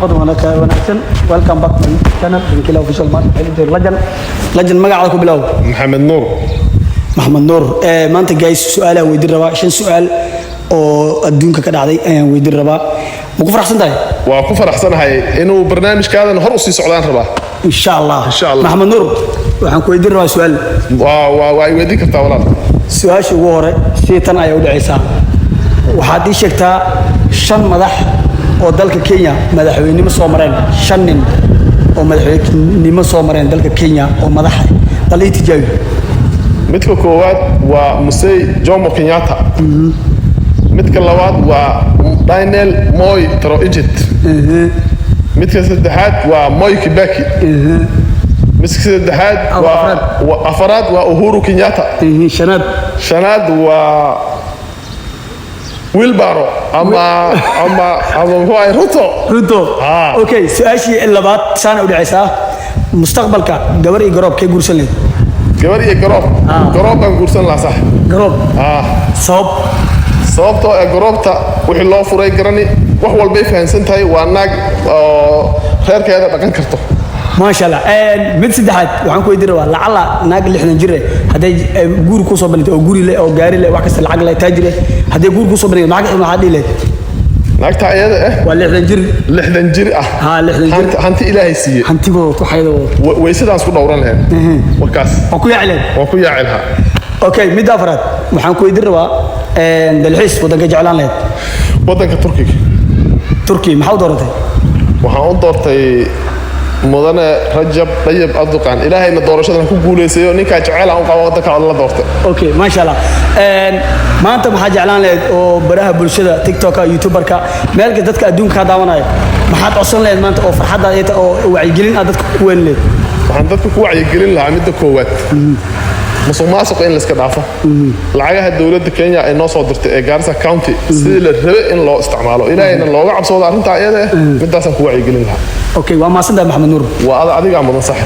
Noqod wanaagsan. Welcome back to my YouTube channel, Binkila Official. Maanta waxay leedahay Legend. Legend, magacaada ku bilow. Maxamed Nuur. Maxamed Nuur. Maanta, guys, su'aalaan weydiin rabaa. Shan su'aal oo adduunka ka dhacday ayaan weydiin rabaa. Ma ku faraxsan tahay? Waa ku faraxsanahay. Inuu barnaamijkaadan hor usii socdaan rabaa. Insha Allah. Insha Allah. Maxamed Nuur, waxaan ku weydiin rabaa su'aal. Waa i weydiin kartaa, walaal. Su-aasha ugu hore sidii tan ayaa u dhacaysaa. Waxaad ii sheegtaa shan madax oo dalka Kenya madaxweynimo soo mareen, shan nin oo madaxweynimo soo mareen dalka Kenya oo madax ah. Bal ii tijaabi. Midka koowaad waa Mzee Jomo Kenyatta. Midka labaad waa Daniel Moi Toroitich. Midka saddexaad waa Moi Kibaki. Midka saddexaad waa Afraad. Afaraad waa Uhuru Kenyatta. Shanaad? Shanaad waa Wilbaro ama muxuu ahay, Ruto. Ruto. Ah. Okay, su-aashii labaad saana u dhacaysaa. Mustaqbalka, gabar iyo garoob kee guursan lahayd? Gabar iyo garoob? Garoob baan guursan lahaa, sax. Garoob? Ah. Sabab? Sababtoo ee garoobta wixii loo furay garani, wax walbay fahansan tahay, waa naag oo reerkeeda dhaqan karto. Maasha Allah. Mid saddexaad waxaan ku weydiin rabaa, lacala naag 60 jir eh hadday guur kusoo bandhigto, oo guri leh, oo gaari leh, wax kasta, lacag leh, taajir eh, hadday guur kusoo bandhigto, maxaa dhihi lahayd? Naagta ayada ah? Waa 60 jir. 60 jir ah? Haa, 60 jir. Hanti Ilaahay siiyey. Hantigooda waxayada wadato. Weysadaas ku dhowran lahayd warkaas. Waa ku yaaci lahayd? Waan ku yaaci lahaa. Okay, midda afraad waxaan ku weydiin rabaa, dalxiis waddanka jeclaan lahayd? Waddanka Turkiga. Turki? Maxaa u dooratay? Waxaan u doortay mudane Rajab Dayib Erdogan. Ilaahayna doorashadan ku guulaysayo. Ninkaa jecel aan u qabo waddanka la doortay. Okay, maasha Allah. Maanta maxaa jeclaan lahayd oo baraha bulshada, TikToka, YouTuberka, meel kasta dadka adduunka kaa daawanaya, maxaad codsan lahayd maanta oo farxaddaada ay tahay oo wacyigelin aad dadka ku weyn lahayd? Waxaan dadka ku wacyigelin lahaa, midda koowaad, musuq maasuqa in layska dhaafo, lacagaha dowladda Kenya ay noo soo dirtay ee Garissa County sidii la rabe in loo isticmaalo, Ilaahayna looga cabsoodo arrintaa iyada ah. Midaasaan ku wacyigelin lahaa. Okay, waa mahadsantahay, Maxamed Nuur. Waa adigaa mudan, saaxib.